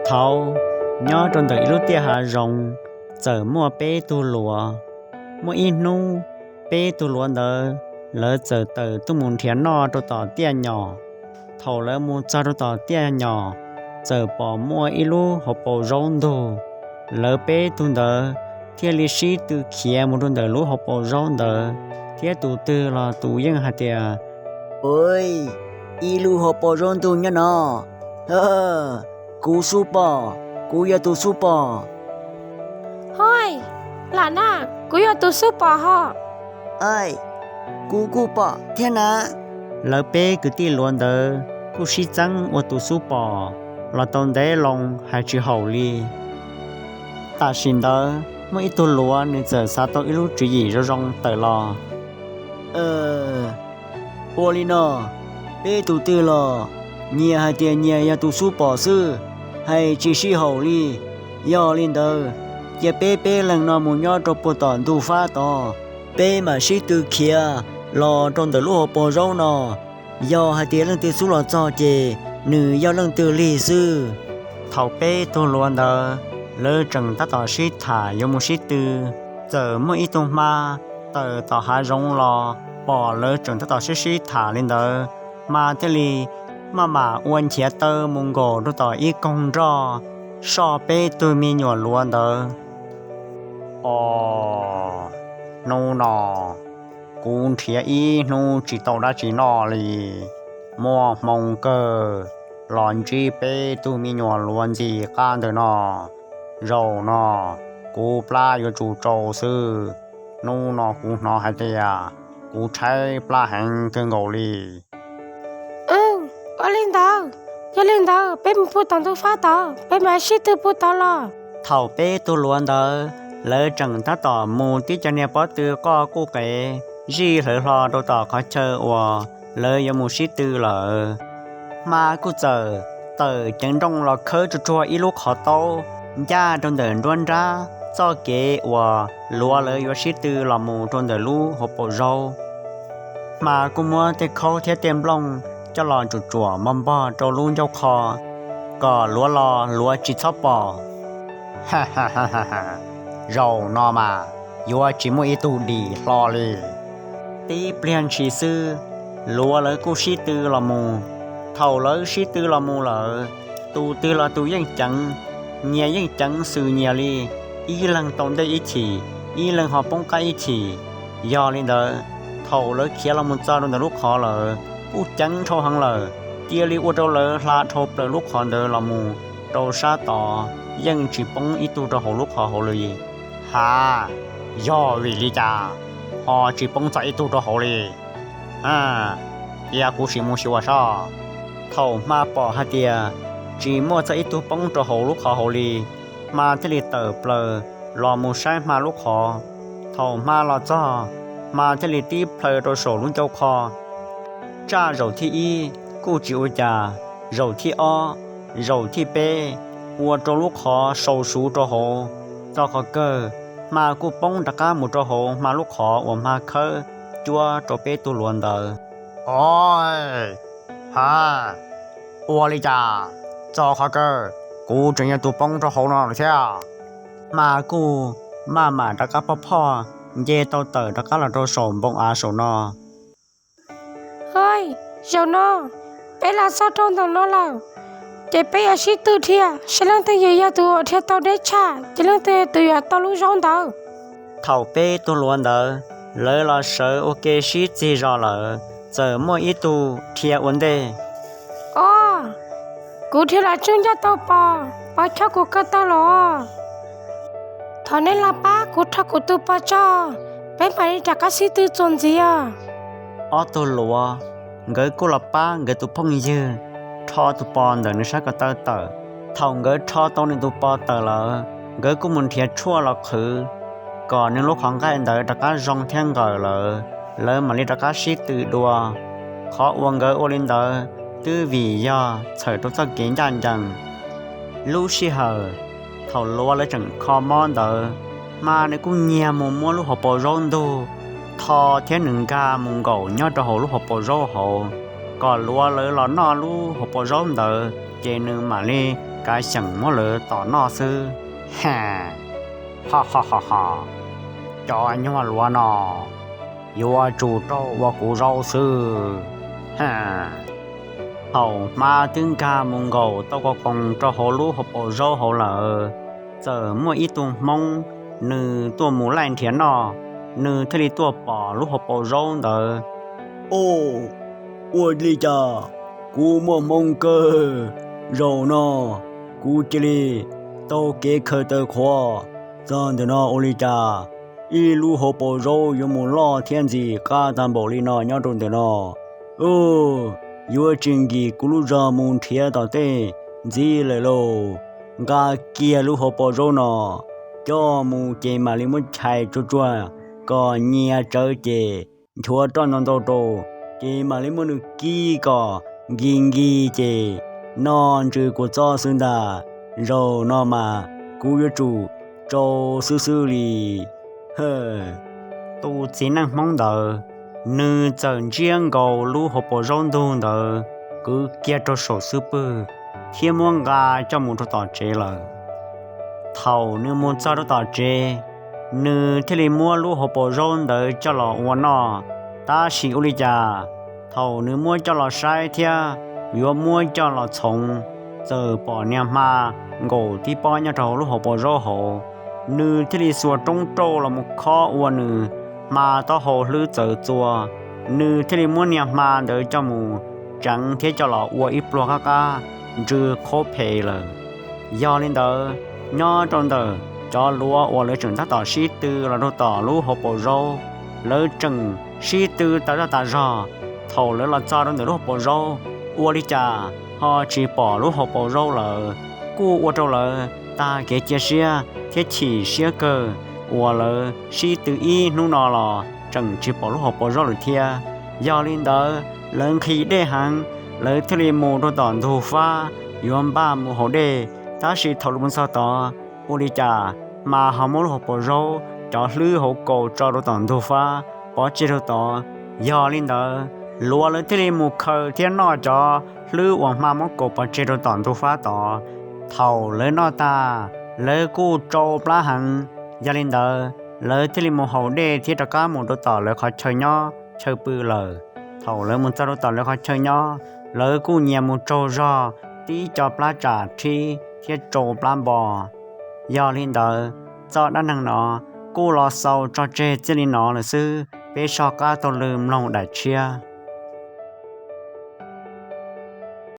Thaud, nyob rau ntawm ib lub tiaj hav zoov, txawm muaj peb tug luav. Muaj ib hnub, peb tug luav ntawd lawv txawm tawm tuaj mus nrhiav noj rau tom tiaj nyom. Thaum lawv mus txog rau tom tiaj nyom, txawm pom muaj ib lub hauv paus zaub ntug. Lawv peb tug ntawd thiaj li sib tw khiav mus rau ntawm lub hauv paus zaub ntawd, thiab tus twg los tus yeej hais tias, Ua, ib lub hauv paus zaub ntug nyob no, kuv xub pom, kuv yog tus xub pom. Hos, lam na, kuv yog tus xub pom hos. Kuv kuj pom thiab na. Lawv peb kwv tij luav ntawd kuj sib txeeb ua tus xub pom los tau ntev loo hais tsis haum li. Tam sim ntawd muaj ib tug luav nws txawm xav tau ib lub tswv yim zoo zoo tawm los. Ua li no, peb tus twg los nyias hais tias nyias yog tus xub pom xwb, hais tsis sib haum li. Yog li ntawd, cia peb peb leeg no mus nyob rau puag tom ntug fab tod, peb mam sib tw khiav los rau ntawm lub hauv paus zaub no. Yog hais tias leej twg xub los txog ces nws yog leej twg lig xwb. Thaum peb tug luav ntawd lawv tseem tab tom sib tham yuav mus sib tw, txawm muaj ib tug hma tawm tom hav zoov los pom lawv tseem tab tom sib sib tham li ntawd, hma thiaj li maj mam ua nchiav taw mus nkaum rau tom ib koog nroj soj peb tug me nyuam luav ntawd. Os, hnub no kuv nrhiav ib hnub tsis tau dab tsi noj li, muaj hmoo kawg los ntsib peb tug me nyuam luav ntxim qab ntawm no. Zaum no kuv plab yuav tsum tsau xwb. Hnub no kuv hnov hais tias kuv tshaib plab heev kawg nkaus li. Ua li ntawd, yog li ntawd peb mus puag tom ntug fab tod, peb mam sib tw puag tod los. Thaum peb tug luav ntawd lawv tseem tab tom mus tib co niag pob tw qoj quj qev zij hlawv hlo rau tom qhov chaw uas lawv yuav mus sib tw lawm, hma kuj txawm tawm ceev nrooj los khawb tsuag tsuag ib lub qhov taub ncaj rau ntawm nruab nrab txoj kev uas luav lawv yuav sib tw los mus rau ntawm lub hauv paus zaub. Hma kuj muab tej khaub thiab tej nplooj coj los tsuam tsuam npog npog rau lub ncauj qho, kom luav los luav tsis txhob pom. Zaum no mas yuav tsis muaj ib tug dim hlo li. Tib pliag ntshis xwb, luav lawv kuj sib tw los mus. Thaum lawv sib tw los mus lawm, tus twg los tus yeej ceev, nyias yeej ceev xwm nyias li, ib leeg tau ntej ib chim, ib leeg ho poob qab ib chim. Yog li ntawd, thaum lawv khiav los mus txog rau ntawm lub qhov lawm, kuj ceev dhau heev lawm, cia li ua rau lawv hla dhau plaws lub qhov ntawd los mus rau sab tod, yeej tsis poob ib tug rau hauv lub qhov hauv li. Ha, yog vim li cas ho tsis poob txog ib tug rau hauv li? Cia kuv sim mus xyuas saib. Thaum hma pom hais tias tsis muaj txog ib tug poob rau hauv lub qhov hauv li, hma thiaj li tawm plaws los mus saib hma lub qhov. Thaum hma los txog, hma thiaj li tib plhaw rau saum lub ncauj qho. Tsaj zaum thib ib kuj tsis ua cas, zaum thib ob, zaum thib peb, ua rau lub qhov sau suv rau hauv. Txog qhov kawg, hma kuj poob rov qab mus rau hauv hma lub qhov uas hma khawb cuab rau peb tug luav ntawd. Os, ha, ua li cas txog qhov kawg kuv tseem yog tus poob rau hauv no lawm thiab? Hma kuj maj mam rov qab phob phoj nce tau tawm rov qab los rau saum npoo av saum no. Hos, zaum no peb los txog rau ntawm no lawm, ces peb yuav sib tw dhia saib leej twg yog tus uas dhia tau deb tshaj ces leej twg tus yuav tau lub zaub ntawd. Thaum peb tug luav ntawd lawv los sawv ua ke sib txig zos lawm, txawm muaj ib tug dhia ua ntej. Os, kuv dhia los tsuj ncaj tau pos, pos chob kuv ko taw los. Thov nej los pab kuv rho kuv tus pos tso, peb mam li rov qab sib tw txuas ntxiv os. Ob tug luav nkawd kuj los pab nkawd tus phooj ywg rho tus pos ntawm nws sab ko taw tawm. Thaum nkawd rho tau nws tus pos tawm lawm, nkawd kuj mus nrhiav tshuaj los qhwv, kom nws lub qhov nqaij ntawd rov qab zoo thiab nqawm lawm, lawv mam li rov qab sib tw dua. Qhov uas nkawd ua li ntawd twb vim yog txhawm rau txoj kev ncaj ncees. Lub sij hawm thaum luav lawv tseem kho mob ntawd, hma nws kuj nyiag mus muab lub hauv paus zaub ntug tho thiab nws nkag mus nkaum nyob rau hauv lub hauv paus zaub hauv, kom luav lawv los noj lub hauv paus zaub ntawd ces nws mam li kav xyeem muab lawv tom noj xwb. Ha, ho ho ho ho, cov nyuag luav no yuav tsum rau ua kuv zaub xwb. Ha, thaum hma twb nkag mus nkaum tau ko koos rau hauv lub hauv paus zaub hauv lawm, txawm muaj ib tug hmoob, nws tuaj mus laij nrhiav noj, nws thiaj li tuaj pom lub hauv paus zaub ntawd. Au, ua li cas kuv muaj hmoo kawg, zaum no kuv cia li taug kev khaws taw qhuav txog ntawm no ua li cas ib lub hauv paus zaub yuav mus loj thiab ntxim qab tag npaum li no nyob rau ntawm no. Yuav tsis nkim kuv lub zog mus nrhiav tom tej ntxiv lawm lauj. Nqa kiag lub hauv paus zaub no coj mus ces mam li muab chais tsuag tsuag kom nyias tsawv ces nchuav roj ntau ntau rau, ces mam li muab nws kib kom nkig nkig ces noj ntsws kua txob xwb ntag. Zaum no mas kuv yuav tsum tsau xwb xwb li. Tus txiv neej hmoob ntawd, nws txawm ntsiab nkaus lub hauv paus zaub ntug ntawd, kwv kiag rau saum xub pwg thiab muab nqa coj mus rau tom tsev lawm. Thaum nws mus txog rau tom tsev, nws thiaj li muab lub hauv paus zaub ntawd coj los ua noj. Tab sis ua li cas, thaum nws muab coj los saib thiab yuav muab coj los txhoov, txawm pom niag hma nkaum tib pob nyob rau hauv lub hauv paus zaub hauv. Nws thiaj li xuas roob rauj los mus khob ua nws hma taub hau hlwb txawv txua. Nws thiaj li muab niag hma ntawd coj mus tseev thiab coj los ua ib pluag qab qab ntsws qhuav phem lawm. Yog li ntawd, nyob rau ntawm cov luav uas lawv tseem tab tom sib tw los rau tom lub hauv paus zaub, lawv tseem sib tw tas zog tas zog. Thaum lawv los txog rau ntawm lub hauv paus zaub, ua li cas ho tsis pom lub hauv paus zaub lawm, kuj ua rau lawv tag kev cia siab thiab chim siab kawg uas lawv sib tw ib hnub no los tseem tsis pom lub hauv paus zaub lawm thiab. Yog li ntawd, lawv nqhis dej heev, lawv thiaj li mus rau tom ntug fab yuav npaj mus haus dej. Tab sis thaum lawv mus txog tod, ua li cas hma ho muab lub hauv paus zaub cov hlwb hauv kaus tso rau tom ntug fab pov tseg rau tod. Yog li ntawd, luav lawv thiaj li mus khaws thiab noj cov hlwb uas hma muab kaus pov tseg rau tom ntug fab tod. Thaum lawv noj tag, lawv kuj tsau plab heev. Yog li ntawd, lawv thiaj li mus haus dej thiab rov qab mus rau tom lawv qhov chaw nyob chaw pw lawm. Thaum lawv mus txog rau tom lawv qhov chaw nyob, lawv kuj nyias mus tsaug zog tib co plab tsam rhib thiab tsau plab npo. Yog li ntawd, txoj dab neeg no kuj los xaus tso tseg txij li no lawm xwb, peb soj qab taug lw mloog daim tshiab.